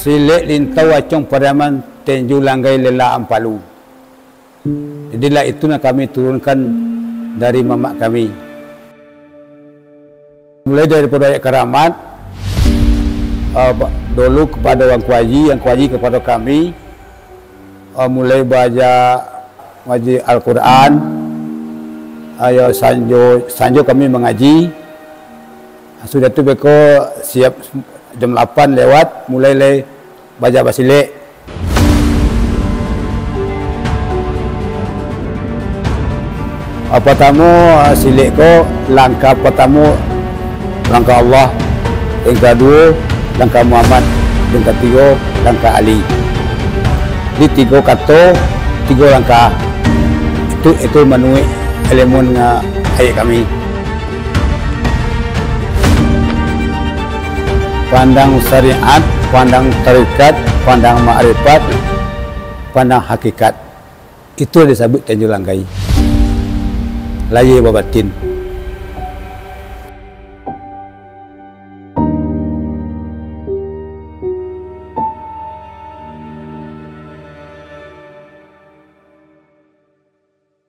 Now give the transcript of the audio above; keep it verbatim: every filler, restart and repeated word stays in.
Silek Lintau Acong Pariaman, Tenjo Langgai Lela Ampalu. Jadilah itu nan kami turunkan dari mamak kami. Mulai daripado ayat karamat, eh, ba-, dulu kapado Angku Aji, Angku Aji kapado kami, eh, mulai baaja ngaji Al-Quran, eh, yo sanjo, sanjo kami mangaji. Sudah tu beko siap jam lapan lewat, mulai lai baaja basilek. Ah, partamo, ah, silek ko langkah partamo, langkah Allah, yang kaduo, langkah Muhammad, yang katigo, langkah Ali. Di tigo kato, tigo langkah. Itu, itu manuruik ilmu nga ayek kami. Pandang syariat, pandang tarekat, pandang makrifat, pandang hakikat. Itu disabuik Tenjo Langgai. Lahia babatin.